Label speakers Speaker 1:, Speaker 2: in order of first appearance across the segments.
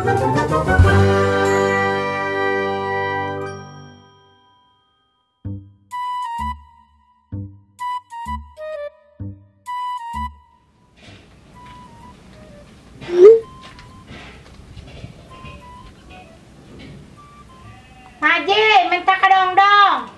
Speaker 1: Haji, minta kedong-dong.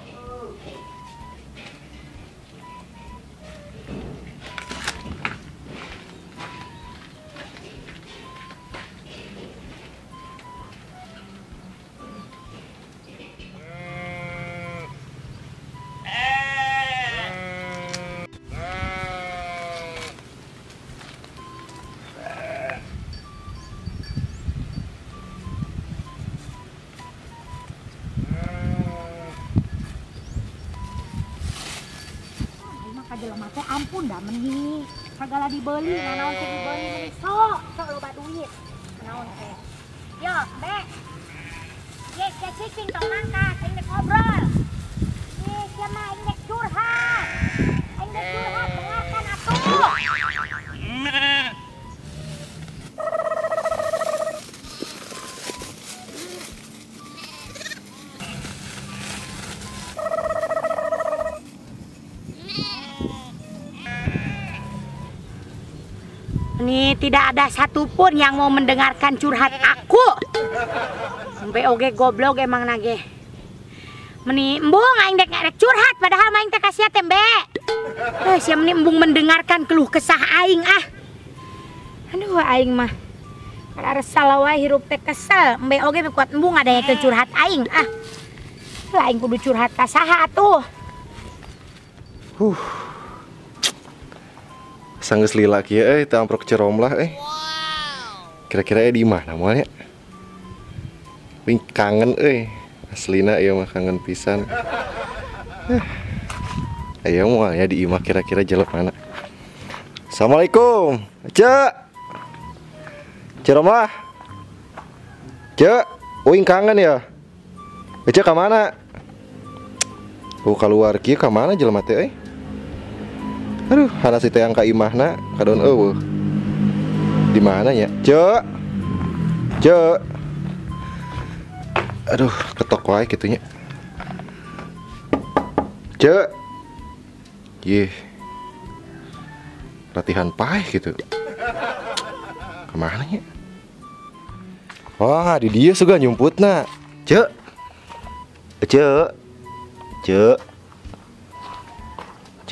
Speaker 1: Jelema teh ampun dah meni sagala dibeli nanaon teh dibeli meni sok sok loba duit nanaon teh. Yo, be. Ye, sia cicing tong mangkat, aing dek ngobrol. Ye, sia mah aing dek curhat. Aing dek curhat, dengarkan atuh. Ini tidak ada satupun yang mau mendengarkan curhat aku. Sampai oge goblok emang nage. Meni embung aing dek ngarek curhat padahal aing teh kasihan teh mbe. Eh sia meni embung mendengarkan keluh kesah aing ah. Aduh aing mah. Kada resah wae hirup teh kesel. Embe oge kuat embung ada yang curhat aing ah. Lah aing kudu curhat ka saha atuh.
Speaker 2: Sanggeus lila kieu euy teu amprok Ciromlah euy. Kira-kira di mana moal nya? Wing kangen euy. Aslina ieu mah kangen pisan. Ayo moal ya di imah kira-kira jelema mana. Assalamualaikum. Cek. Ciromlah. Cek, uing kangen ya. Cek ka mana? Oh keluar kieu ka mana jelema teh euy? Aduh, hana si teh yang ka imahna kadon eueuh. Di mana nya? Cek. Cek. Aduh, ketok wae kitu nya. Cek. Yeh. Latihan paeh gitu. Kemana nya? Wah, di dieu suga nyumputna. Cek. Cek. Cek.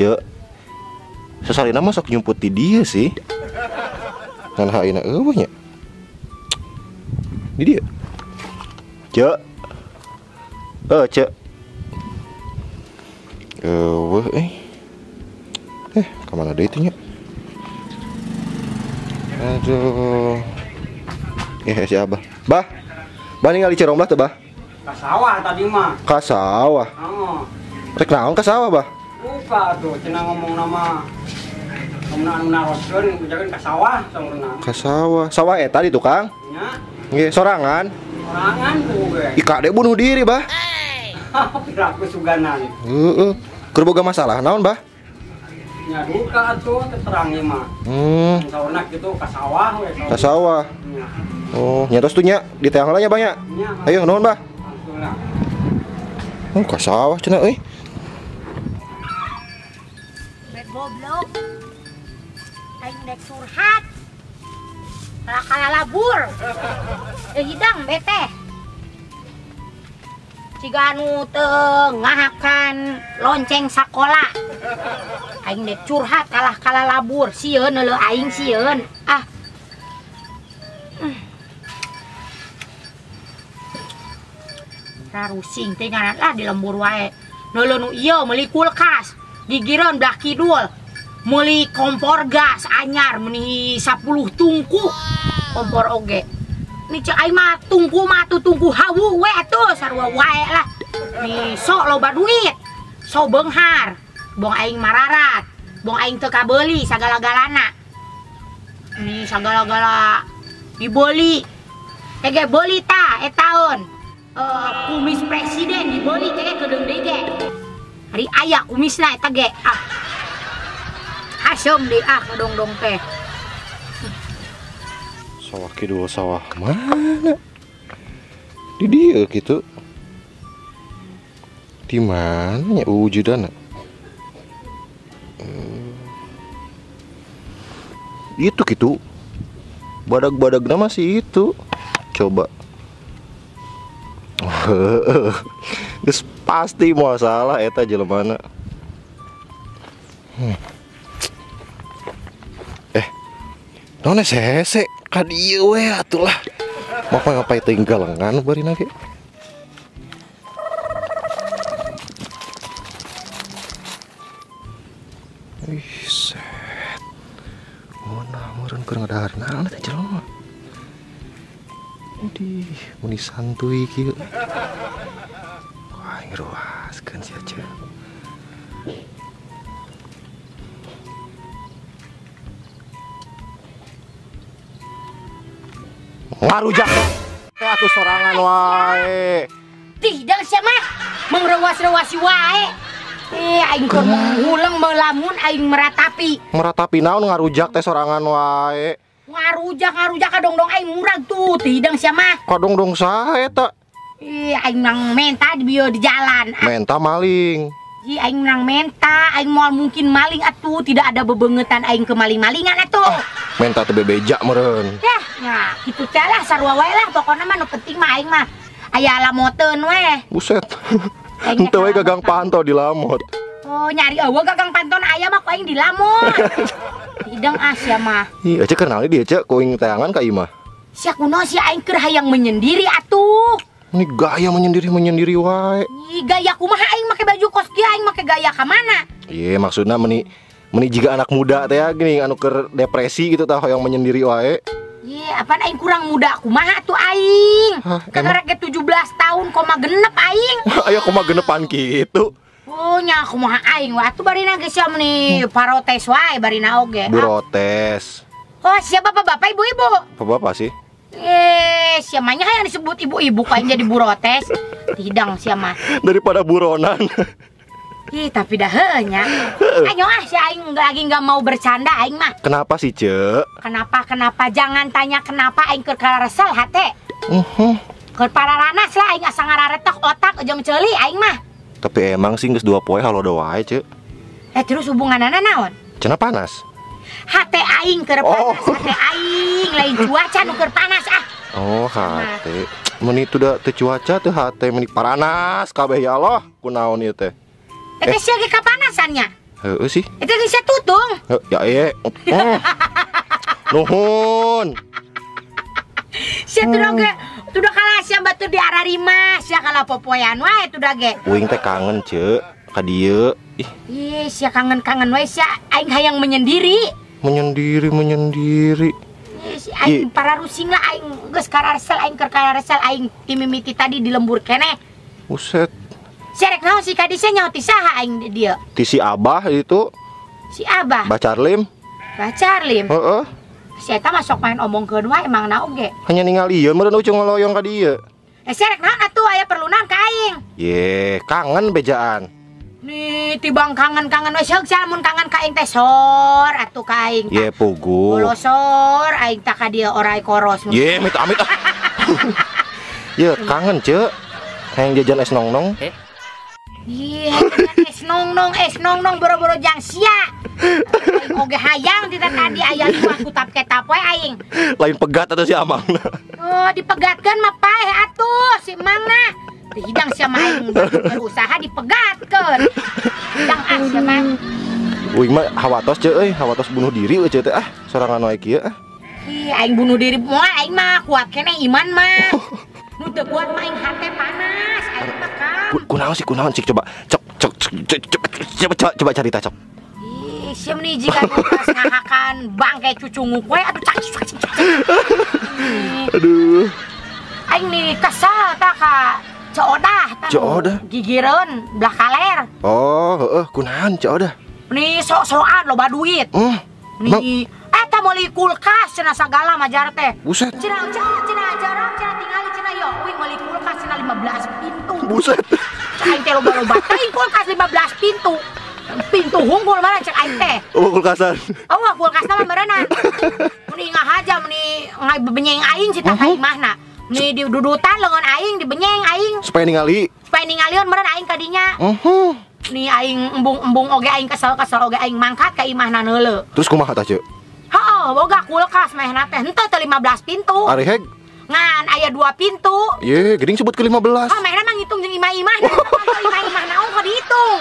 Speaker 2: Cek. Sesalina mah sok nyumput di dia sih. Ngan haina eueuh nya. Di dia. Cek. Cek. Eueuh euy. Ka mana deui teh nya? Aduh. Si Abah. Bah. Bah ningali Ciromlah teh, Bah?
Speaker 3: Ka sawah tadi mah.
Speaker 2: Ka sawah.
Speaker 3: Heeh.
Speaker 2: Rek naon ka sawah, Bah?
Speaker 3: Lupa tuh, cenah ngomong nama anu naroskeun ujakeun ka sawah saurna.
Speaker 2: Ka sawah. Sawah eta di tukang?
Speaker 3: Nya.
Speaker 2: Nggih, sorangan.
Speaker 3: Sorangan ku ge.
Speaker 2: Ika dek bunuh diri, Bah.
Speaker 3: Piraku suganan.
Speaker 2: Heeh. Keur boga masalah naon, Bah?
Speaker 3: Nya duka atuh teu terang ieu mah. Saurna kitu ka sawah we.
Speaker 2: Ka sawah.
Speaker 3: Nya.
Speaker 2: Oh, nya tos tuh nya di teang heula nya, Bah nya. Ayo nuhun, Bah.
Speaker 3: Langsung.
Speaker 2: Oh, ka sawah cenah euy.
Speaker 1: Goblok. Aing dek curhat. Kalah labur. Teu hidang bete. Ciga anu teu ngahakan lonceng sakola. Aing dek curhat kalah kalah labur. Sieun leuh aing sieun. Ah. Rarusing teh ngaran lah di lembur wae. Neuleuh nu ieu meuli kulkas. Gigireun belah kidul. Meuli kompor gas anyar meuni 10 tungku kompor oge. Ni cek aing mah tungku mah tuh tungku hawu we atuh sarua wae lah. Ni sok loba duit. Sok beunghar. Bong aing mararat. Bong aing teu kabeuli sagala-galana. Ni sagala-gala dibeli. Tege beuli tah etaeun. Kumis presiden dibeli teh kedeung deui ge. Hari aya kumisna eta ge. Ah. Asem deui ah kadongdong teh.
Speaker 2: Sawah kidul sawah mana? Di dieu kitu. Di mana nya wujudanna? Itu gitu. Badag-badagna masih itu. Coba. Geus pasti moal salah eta jelemana. Naon hese ka dieu we atuh lah. Mau ngapain teuing galengan barina ge. Ih, set. Ngeunah meureun keur ngadahar naon eta jelema. Idih, meni santuy kieu. Wah, ngeruaskeun sia ce. Ngarujak teh atuh sorangan wae.
Speaker 1: Tidak sia mah mengrewas-rewasi wae. Aing keur nguleng melamun aing meratapi.
Speaker 2: Meratapi naon ngarujak teh sorangan wae.
Speaker 1: Ngarujak kadongdong aing murag tuh tidak sia mah.
Speaker 2: Kadongdong saha eta?
Speaker 1: Aing nang menta di bieu di jalan.
Speaker 2: Menta maling.
Speaker 1: Ih, aing nang menta, aing moal mungkin maling atuh, tidak ada bebengetan aing ke maling-malingan atuh.
Speaker 2: Ah, menta teh bebeja meureun.
Speaker 1: Yah, nah kitu teh lah sarua wae lah pokona mah nu penting mah aing mah aya lamoteun we.
Speaker 2: Buset. Henteu we gagang panto di lamot.
Speaker 1: Oh, nyari eueuh gagang panton aya mah ku aing di lamot. Hidang ah sia mah.
Speaker 2: Ih, ece kenal dia ce ku aing teangan ka ieu mah.
Speaker 1: Sia kunaon sia aing keur hayang menyendiri atuh.
Speaker 2: Ini gaya menyendiri wae.
Speaker 1: Ih, gaya kumaha aing make baju kos kieu aing make gaya ka mana?
Speaker 2: Iya, maksudna meni jiga anak muda teh ya gini anu keur depresi gitu tah hoyong menyendiri wae.
Speaker 1: Iya, apaan aing kurang muda kumaha tuh aing? Kakarek ge 17 tahun koma genep aing.
Speaker 2: Ayo koma genepan kitu.
Speaker 1: Oh, nya kumaha aing wae atuh barina geus sia meni parotes wae barina oge.
Speaker 2: Burotes.
Speaker 1: Oh, siapa bapak-bapak ibu-ibu?
Speaker 2: Bapak-bapak sih.
Speaker 1: Siamanya yang disebut ibu-ibu kok jadi burotes. Hidang siama.
Speaker 2: Daripada buronan.
Speaker 1: Ih, tapi dah heuh nya. Ayo ah, si aing lagi nggak mau bercanda aing mah.
Speaker 2: Kenapa sih, Ce?
Speaker 1: Kenapa? Jangan tanya kenapa aing keur kararesel hate. Keur pararanas lah aing asa ngararetok otak jeung ceuli aing mah.
Speaker 2: Tapi emang sih geus 2 poe halodo wae, Ce.
Speaker 1: Terus hubunganana naon?
Speaker 2: Cenah panas.
Speaker 1: Hate aing keur panas, hate aing lain cuaca nu keur panas ah.
Speaker 2: Oh, hate. Meni teu da teu cuaca teu hate meni paranas kabeh ya Allah, kunaon ieu teh?
Speaker 1: Eta sia ge kapanasannya.
Speaker 2: Heueuh sih.
Speaker 1: Eta geus sia tutung.
Speaker 2: Ya ieu. Nuhun.
Speaker 1: Sia tuh ge tuh kalah sia batur di ararima, sia kalah popoean wae tuh ge.
Speaker 2: Uing teh kangen, Ce, ka dieu. Ih.
Speaker 1: Ih, sia kangen-kangen wae sia aing hayang menyendiri.
Speaker 2: Menyendiri.
Speaker 1: Ih, aing pararusing lah aing geus kararesel aing keur kararesel aing timimiti tadi di lembur keneh.
Speaker 2: Buset.
Speaker 1: Sia rek naon si ka dieu nyaho ti saha aing di dieu?
Speaker 2: Ti si Abah itu.
Speaker 1: Si Abah.
Speaker 2: Bacarlim.
Speaker 1: Bacarlim.
Speaker 2: Heeh.
Speaker 1: Si eta mah sok main omongkeun wae emang na oge.
Speaker 2: Hanya ningali ieu meureun ucung ngoloyong ka dieu.
Speaker 1: Sia rek naon atuh aya perlu naon ka aing?
Speaker 2: Ye, kangen bejaan.
Speaker 1: Nih tibang kangen-kangen we seug sia mun kangen ka aing teh sor atuh ka aing.
Speaker 2: Ye pugu.
Speaker 1: Bolosor aing tah ka dieu orai koros.
Speaker 2: Ye amit amit ah. Ye kangen ce. Hayang jajan es nong-nong.
Speaker 1: Ih, jajan es nong-nong boro-boro jang sia. Aing oge hayang ti tadi aya lima kutap ketap we aing.
Speaker 2: Lain pegat atuh si Amang.
Speaker 1: Oh, dipegatkeun mah paeh atuh si Mang na. Hidang sia mah aing berusaha dipegatkeun. Hidang ah sia mah.
Speaker 2: Uing mah hawatos ce euy, hawatos bunuh diri we ce teh ah, sorangan wae kieu ah.
Speaker 1: Ih, aing bunuh diri moal aing mah kuat keneh iman mah. Nu teu kuat mah aing hate panas, aing mah kam.
Speaker 2: Kunaon sih coba cok cok coba carita cok.
Speaker 1: Ih, sia meni jika pas ngahakan bangke cucunguk we atuh cak cak cak.
Speaker 2: Aduh.
Speaker 1: Aing nih kesel tah ka Ceu Odah,
Speaker 2: Ceu Odah
Speaker 1: gigireun belah kaler.
Speaker 2: Oh, heeh, kunaon Ceu Odah?
Speaker 1: Nih sok-sokan loba duit. Nih eta meuli kulkas cenah sagala majar teh.
Speaker 2: Buset.
Speaker 1: Cenah cenah jarang cenah tingali cenah yo uing meuli kulkas cenah 15 pintu.
Speaker 2: Buset.
Speaker 1: Cek aing teh loba-loba teuing kulkas 15 pintu. Pintu hungkul mana cek aing teh.
Speaker 2: Oh, kulkasan.
Speaker 1: Oh, kulkasna mah meureunan. meni ngahaja meni ngabenyeng aing si tah imahna. Meni didudutan leungeun aing dibenyeng aing.
Speaker 2: Supaya ningali.
Speaker 1: Supaya ningalieun meureun aing ka dinya. Ni aing embung-embung oge aing kesel-kesel oge aing mangkat ka imahna neuleu.
Speaker 2: Terus kumaha tah, Ceu?
Speaker 1: Heeh, boga kulkas mehna teh henteu teh 15 pintu.
Speaker 2: Ari heg?
Speaker 1: Ngan aya 2 pintu.
Speaker 2: Ye, geuning sebut ke 15.
Speaker 1: Ah, mehna mah ngitung jeung imah-imah. Imah-imah naon kok dihitung.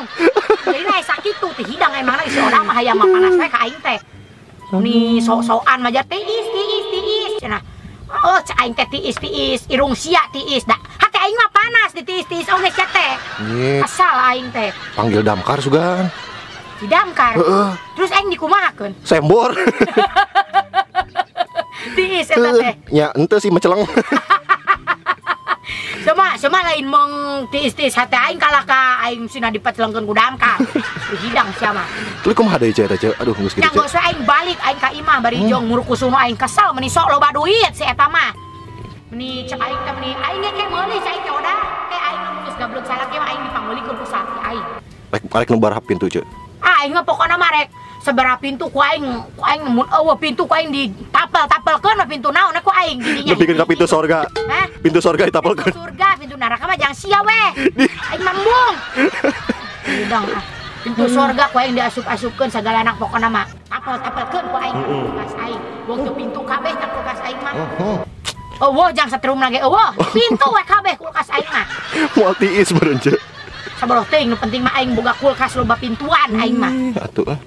Speaker 1: Jadi na sakitu teh hidang emangna si urang mah hayang mah panas we ka aing teh. Ni sok-sokan mah tiis tiis tiis cenah. Oh, cek aing teh tiis tiis, irung sia tiis da. Hate aing mah panas ditiis-tiis oge sia teh. Asal aing teh.
Speaker 2: Panggil damkar sugan.
Speaker 1: Di damkar?
Speaker 2: Heeh.
Speaker 1: Terus aing dikumahakeun?
Speaker 2: Sembor.
Speaker 1: Tiis eta teh.
Speaker 2: Nya henteu sih meceleng.
Speaker 1: Sama lain mong tiis-tiis hate aing kalah ka aing sina dipecelengkeun ku damkar. Hidang sia mah.
Speaker 2: Tuluy kumaha deui Ceu eta Ceu? Aduh geus kitu.
Speaker 1: Nya geus we aing balik aing ka imah bari jong murukusuna aing kesel meni sok loba duit si eta mah. Meni cek aing teh meni aing ge meuli cai teh odah. Teh aing lamun geus gablek salaki mah aing dipangeulikeun ku salaki aing.
Speaker 2: Rek nu barahap pintu Ceu.
Speaker 1: Ah aing mah pokona mah rek sabaraha pintu ku aing mun eueuh pintu ku aing ditapel-tapelkeun mah pintu naon ku aing didinya.
Speaker 2: Nepikeun ka pintu sorga.
Speaker 1: Hah?
Speaker 2: Pintu sorga ditapelkeun.
Speaker 1: Pintu surga, pintu neraka mah jang sia weh. Aing mah embung. Hidang ah. Pintu sorga ku aing diasup-asupkeun sagala anak pokona mah. Tapel-tapelkeun ku aing kulkas aing. Wong teu pintu kabeh tah kulkas aing mah. Eueuh jang satrumna ge eueuh. Pintu we kabeh kulkas aing mah.
Speaker 2: Moal tiis meureun Ceu.
Speaker 1: Saboroh teuing nu penting mah aing boga kulkas loba pintuan aing mah.
Speaker 2: Atuh ah.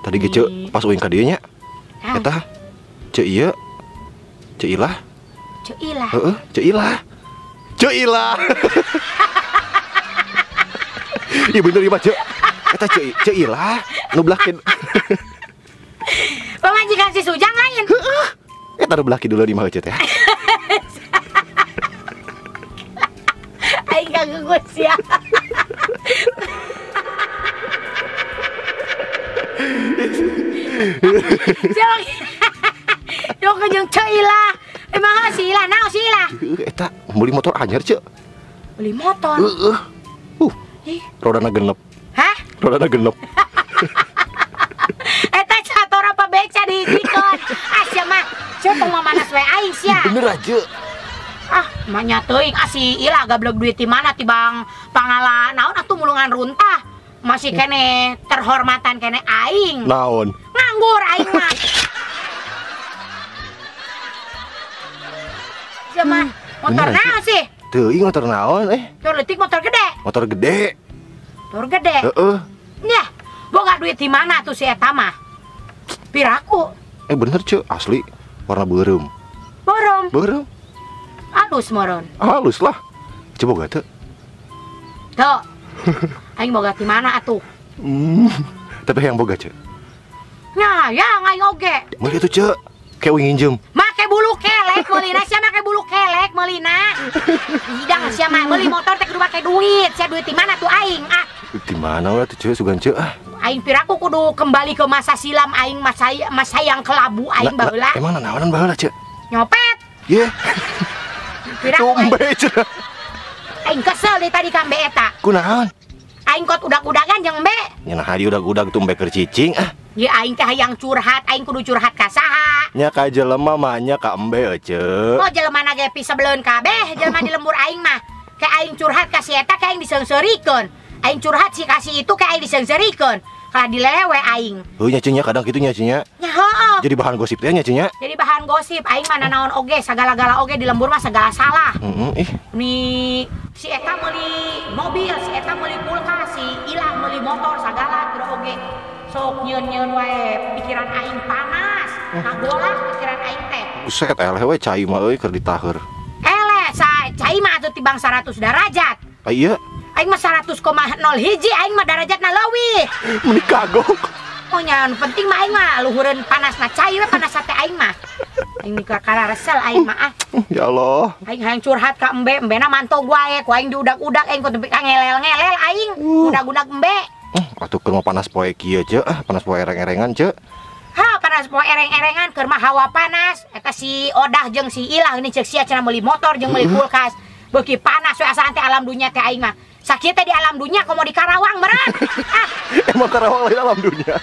Speaker 2: Tadi ge Ceu pas uing ka dieu nya. Eta Ceu ieu. Ceu Ilah.
Speaker 1: Ceu Ilah.
Speaker 2: Heeh, Ceu Ilah. Ceu Ilah. Ieu bener ieu mah Ceu. Eta Ceu Ilah nu belah kidul.
Speaker 1: Pamajikan si Sujang lain.
Speaker 2: Heeh. Eta nu belah kidul di imah Ceu teh.
Speaker 1: Aing kagegus ya. Jok jeung Ceu Ilah. Emang si Ilah naon si Ilah?
Speaker 2: Eta meuli motor anyar Ceu.
Speaker 1: Beli motor?
Speaker 2: Heeh. Rodana genep.
Speaker 1: Hah?
Speaker 2: Rodana genep.
Speaker 1: Eta cator apa beca dihijikeun. Ah sia mah, sia tong mamanas we aing sia.
Speaker 2: Bener aja.
Speaker 1: Ah, manya teuing ah si Ilah gablek duit di mana tibang pangala naon atuh mulungan runtah. Masih kene terhormatan kene aing.
Speaker 2: Naon?
Speaker 1: Nganggur aing mah. Sia mah motor naon sih?
Speaker 2: Teuing motor naon eh?
Speaker 1: Motor leutik motor gede.
Speaker 2: Motor gede.
Speaker 1: Motor gede.
Speaker 2: Heeh.
Speaker 1: Nyah, boga duit di mana tuh si eta mah? Piraku.
Speaker 2: Bener Ceu, asli warna beureum.
Speaker 1: Beureum.
Speaker 2: Beureum.
Speaker 1: Halus moron.
Speaker 2: Halus lah. Coba boga teu?
Speaker 1: Teu. Aing boga di mana atuh?
Speaker 2: Tapi yang boga Ceu.
Speaker 1: Nya, yang aing oge.
Speaker 2: Meuli atuh Ceu. Kayak uing nginjem.
Speaker 1: Make bulu kelek meulina sia make bulu kelek meulina. Hidang sia mah meuli motor teh kudu make duit. Sia duit di mana tuh aing ah?
Speaker 2: Di mana we tuh Ceu sugan Ceu ah?
Speaker 1: Aing piraku kudu kembali ke masa silam aing masa yang kelabu aing baheula.
Speaker 2: Emang nanaonan baheula Ceu?
Speaker 1: Nyopet.
Speaker 2: Ye.
Speaker 1: Piraku aing kesel di tadi ka mbe eta.
Speaker 2: Kunaon?
Speaker 1: Aing kot udag-udagan jeung mbe.
Speaker 2: Nya nah di udag-udag tuh mbe keur cicing ah.
Speaker 1: Ye aing teh hayang curhat, aing kudu curhat ka saha?
Speaker 2: Nya ka jelema mah nya ka embe euceu.
Speaker 1: Oh jelema na ge pisebeleun kabeh, jelema di lembur aing mah. Ke aing curhat ka si eta ke aing diseungseurikeun. Aing curhat si ka si itu ke aing diseungseurikeun. Kalah dilelewe aing.
Speaker 2: Heuh nya Ceu nya kadang kitu nya Ceu nya.
Speaker 1: Nya heueuh.
Speaker 2: Jadi bahan gosip teh nya Ceu nya.
Speaker 1: Jadi bahan gosip aing mah nanaon oge sagala-gala oge di lembur mah segala salah.
Speaker 2: Heeh ih.
Speaker 1: Ni si eta meuli mobil, si eta meuli kulkas, si Ilah meuli motor sagala terus oge. Sok nyeun-nyeun wae pikiran aing panas. Ngagolak pikiran aing teh.
Speaker 2: Buset eleh we cai mah euy keur ditaheur.
Speaker 1: Eleh cai mah atuh tibang 100 derajat.
Speaker 2: Ah iya.
Speaker 1: Aing mah 100,01 aing mah derajatna leuwih.
Speaker 2: Meuni kagok.
Speaker 1: Oh nya nu penting mah aing mah luhureun panasna cai we panas hate aing mah. Aing mikir resel aing mah ah.
Speaker 2: Ya Allah.
Speaker 1: Aing hayang curhat ka embe, embena mantog wae ku aing diudag-udag aing ku tepi ka ngelel-ngelel aing. Udag-udag embe.
Speaker 2: Atuh keur mah panas poe kieu Ceu, ah panas poe ereng-erengan Ceu.
Speaker 1: Ha, panas poe ereng-erengan keur mah hawa panas. Eta si Odah jeung si Ilah ini ceuk sia cenah meuli motor jeung meuli kulkas. Beuki panas we asaan teh alam dunya teh aing mah. Sakieu teh di alam dunya komo di Karawang meureun. Ah.
Speaker 2: Emang Karawang lain alam dunya.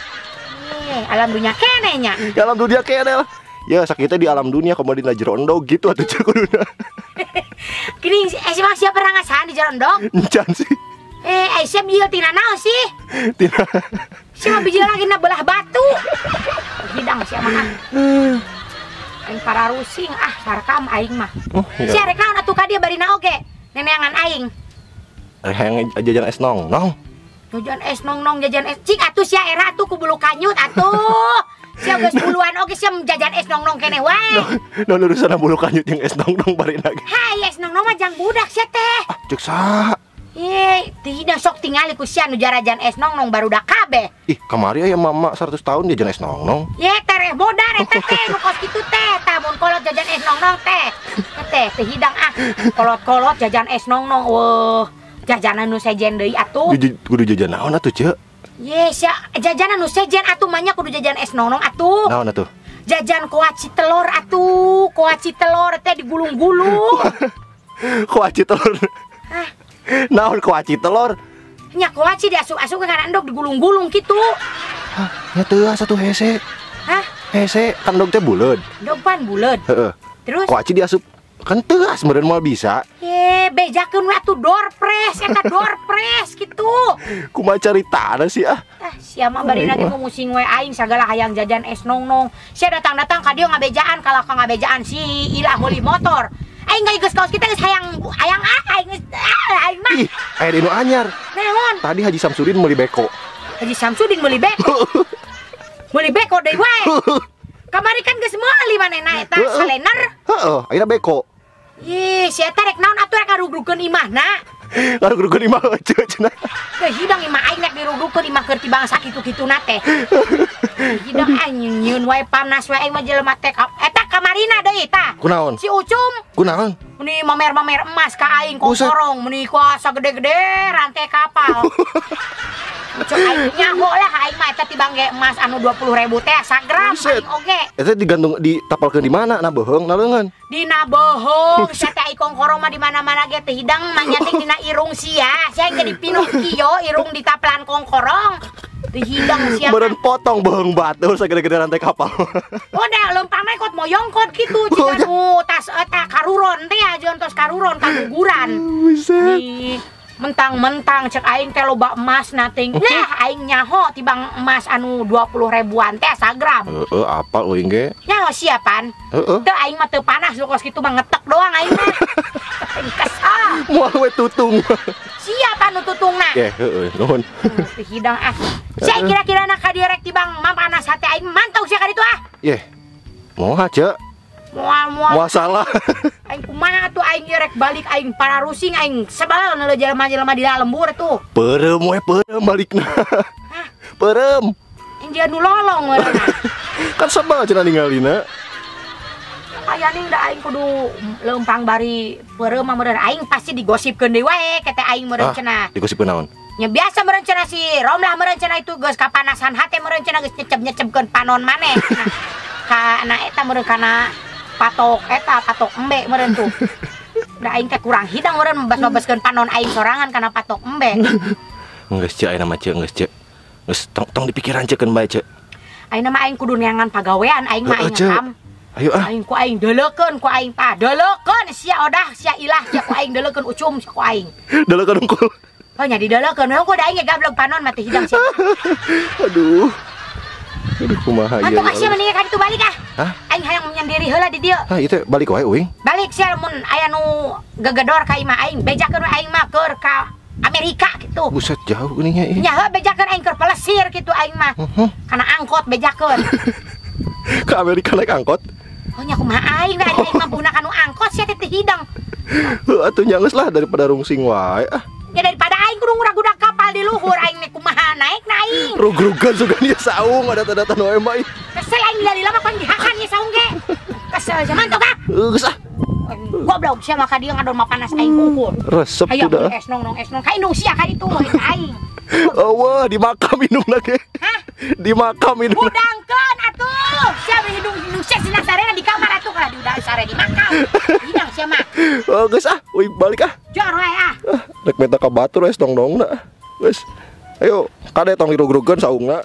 Speaker 1: Alam dunya kene nya.
Speaker 2: Alam dunia kene lah. Ya sakitnya di alam dunia komo dina jero endog gitu atuh cek kuduna.
Speaker 1: Gini, emang sia pernah ngasaan di jero endog?
Speaker 2: Encan sih.
Speaker 1: Sia bijil tina naon sih?
Speaker 2: Tina.
Speaker 1: Sia mah bijil lagi na belah batu. Hidang sia mah. Aing pararusing ah sarkam aing mah.
Speaker 2: Oh, iya.
Speaker 1: Sia rek naon atuh ka dieu barina oge? Neneangan aing.
Speaker 2: Hayang jajan es nong nong.
Speaker 1: Jajan es nong nong jajan es cik atuh sia era atuh ku bulu kanyut atuh. Sia geus buluan oge sia jajan es nong nong keneh wae.
Speaker 2: Non urusan bulu kanyut jeung es nong nong barina ge.
Speaker 1: Hai es nong nong mah jang budak sia teh.
Speaker 2: Ah, cek saha?
Speaker 1: Ih, tidak sok tingali ku sia nu jarajan es nong nong barudak kabeh.
Speaker 2: Ih, kamari aya mama 100 tahun jajan es nong nong.
Speaker 1: Ye, tereh modar eta teh nu kos kitu teh. Tah mun kolot jajan es nong nong teh. Teh teu hidang ah. Kolot-kolot jajan es nong nong weuh. Jajanan nu sejen deui atuh.
Speaker 2: Kudu jajan naon atuh, Ceu?
Speaker 1: Ye, sia jajanan nu sejen atuh manya kudu jajan es nong nong atuh.
Speaker 2: Naon atuh?
Speaker 1: Jajan kuaci telur atuh. Kuaci telur teh digulung-gulung.
Speaker 2: Kuaci telur.
Speaker 1: Hah?
Speaker 2: Naon kuaci telur?
Speaker 1: Nya kuaci diasup-asup kana endog digulung-gulung kitu.
Speaker 2: Hah, nya teu satu hese.
Speaker 1: Hah?
Speaker 2: Hese kan endog teh buleud.
Speaker 1: Endog pan buleud.
Speaker 2: Heeh.
Speaker 1: Terus
Speaker 2: kuaci diasup kan teuas meureun moal bisa.
Speaker 1: Ye, bejakeun we atuh door press eta door press kitu.
Speaker 2: Kumaha caritana sih ah?
Speaker 1: Ah, sia mah bari lagi ngusing we aing sagala hayang jajan es nong-nong. Sia datang-datang ka dieu ngabejaan kalah ka ngabejaan si ilah meuli motor. Aing geus kaos kita geus hayang hayang ah aing geus aing mah.
Speaker 2: Ih, aya di nu anyar.
Speaker 1: Naon?
Speaker 2: Tadi Haji Samsudin meuli beko.
Speaker 1: Haji Samsudin meuli beko. Meuli beko deui wae. Kamari kan geus meuli manehna eta salener.
Speaker 2: Heeh, ayeuna beko.
Speaker 1: Ih, si eta rek naon atuh rek ngarugrukeun imahna.
Speaker 2: Ngarugrukeun imah cenah cenah.
Speaker 1: Teu hidang imah aing rek dirugrukeun imah keur tibang sakitu-kituna teh. Hidang aing nyieun wae panas wae aing mah jelema teh. Eta kamarina deui tah.
Speaker 2: Kunaon?
Speaker 1: Si Ucum.
Speaker 2: Kunaon?
Speaker 1: Meni mamer-mamer emas ka aing kokorong, meni kuasa gede-gede rantai kapal. Ucum aing nyaho lah aing mah eta tibang ge emas anu 20.000 teh sagram aing oge.
Speaker 2: Eta digantung ditapalkeun di mana? Na beuheung na leungeun?
Speaker 1: Dina beuheung sia teh ai kongkorong mah di mana-mana ge teu hidang mah nyating dina irung sia. Sia jadi Pinocchio irung ditaplan kongkorong. Teu hidang sia.
Speaker 2: Meureun potong beuheung batur sagede-gede rantai kapal.
Speaker 1: Udah leumpang mah kot moyongkot kitu jiga nu tas eta karuron teh ajeun tos karuron kaguguran.
Speaker 2: Buset.
Speaker 1: Mentang-mentang cek aing teh loba emas nating. Nah, aing nyaho tibang emas anu 20 ribuan teh sagram.
Speaker 2: Heeh, apal euing ge.
Speaker 1: Nyaho siapan?
Speaker 2: Heeh.
Speaker 1: Teu aing mah teu panas lu kos kitu mah ngetek doang aing mah. Aing kesel.
Speaker 2: Moal we tutung.
Speaker 1: Siapa nu tutungna?
Speaker 2: Ye, heeh, nuhun.
Speaker 1: Teu hidang ah. Sia kira-kira na ka dieu rek tibang mapanas hate aing mantau sia ka ditu ah.
Speaker 2: Ye. Moal ceuk.
Speaker 1: Moal
Speaker 2: salah.
Speaker 1: Aing kumaha tuh aing rek balik aing pararusing aing sebel neuleuh jelema-jelema di lembur tuh.
Speaker 2: Peureum we peureum balikna.
Speaker 1: Hah?
Speaker 2: Peureum.
Speaker 1: Injil nu lolong meureunna.
Speaker 2: Kan sebel cenah ningalina.
Speaker 1: Aya ning da aing kudu leumpang bari peureum mah meureun aing pasti digosipkeun deui wae kete aing meureun cenah.
Speaker 2: Digosipkeun naon?
Speaker 1: Nya biasa meureun cenah si Romlah meureun cenah itu geus kapanasan hate meureun cenah geus nyecep-nyecepkeun panon maneh. Nah, kana eta meureun kana patok eta patok embe meureun tuh. Da aing teh kurang hidang meureun mebas-mebaskeun panon aing sorangan kana patok embe.
Speaker 2: Geus ceuk ayeuna mah ceuk geus ceuk. Geus tong dipikiran ceukeun bae ceuk.
Speaker 1: Ayeuna mah aing kudu neangan pagawean aing mah aing ngekam.
Speaker 2: Ayo ah.
Speaker 1: Aing ku aing deuleukeun ku aing tah. Deuleukeun sia odah sia ilah sia ku aing deuleukeun ucum sia ku aing.
Speaker 2: Deuleukeun unggul.
Speaker 1: Oh nya dideuleukeun we unggul da aing ge gablog panon mah teh hidang sia.
Speaker 2: Aduh. Aduh kumaha ieu.
Speaker 1: Antuk sia mending ka ditu balik ah.
Speaker 2: Hah?
Speaker 1: Aing hayang menyendiri heula di dieu.
Speaker 2: Hah, ieu teh balik wae uing.
Speaker 1: Balik sia mun aya nu gegedor ka imah aing, bejakeun we aing mah keur ka Amerika gitu.
Speaker 2: Buset jauh geuning nya ieu.
Speaker 1: Nya heuh bejakeun aing keur pelesir kitu aing mah. Kana angkot bejakeun.
Speaker 2: Ke Amerika naik angkot?
Speaker 1: Oh nya kumaha aing we aing mampuna ka nu angkot sia teh teu hidang.
Speaker 2: Heuh atuh nya geus lah daripada rungsing wae ah.
Speaker 1: Ya daripada aing kudu ngurag-gudag kapal di luhur aing nih kumaha naik naik.
Speaker 2: Rugrugan sugan ieu saung ada-ada wae mah.
Speaker 1: Kesel aing lila-lila mah pan dihakan ieu saung ge. Kesel zaman tuh kah?
Speaker 2: Geus ah.
Speaker 1: Goblok sia mah ka dieu ngadon mah panas aing ukur.
Speaker 2: Resep
Speaker 1: tuh
Speaker 2: dah.
Speaker 1: Es nong nong es nong ka indung sia ka ditu aing.
Speaker 2: Eueuh di makam indungna ge.
Speaker 1: Hah?
Speaker 2: Di makam indungna.
Speaker 1: Hudangkeun atuh. Sia hidung sia sina sarena di kamar atuh ka diudah sare di makam. Hidang sia mah.
Speaker 2: Oh geus ah, uing balik ah.
Speaker 1: Jor wae ah.
Speaker 2: Rek minta ka batur es nong-nongna. Geus. Ayo, kade tong dirugrugeun saungna.